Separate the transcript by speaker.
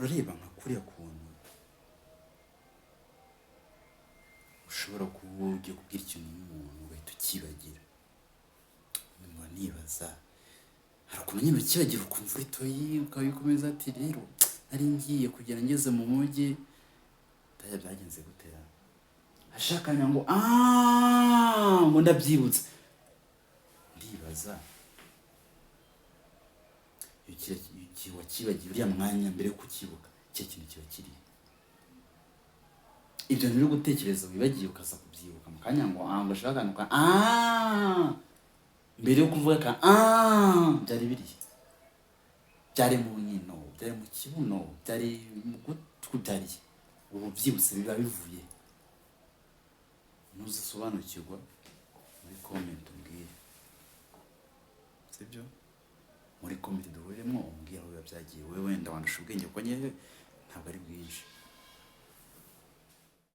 Speaker 1: Urareba nka kuriya kuntu ushobora kuba ugiye kubwira ikintu nk'umuntu ugahita ukibagira. Nyuma nibaza, hari ukuntu nyine ukibagira ukumva uritoyi, ukabikomeza ati: "Rero nari ngiye kugera ngeze mu mujyi, ndaya byagenze gutera ashakanya ngo aaa, ngo ndabyibutse." Ndibaza, iyo wakibagiwe uriya mwanya mbere yo kukibuka, icyo kintu kiba kirihe? Ibyo nturi gutekereza wibagiwe, ukaza kubyibuka mu kanya ngo ah, ngo ashaka akantu ka ah, mbere yo kuvuga ka ah, byari birihe? Byari mu nkino, byari mu kibuno, byari mu gutwi, byari ubu byibutse biba bivuye? Ntuzisobanukirwa, muri comment umbwire, sibyo? Muri comment duhuriremo, umbwire aho biba byagiye. Wowe wenda wandusha ubwenge, kuko nyewe ntabwo ari bwinshi.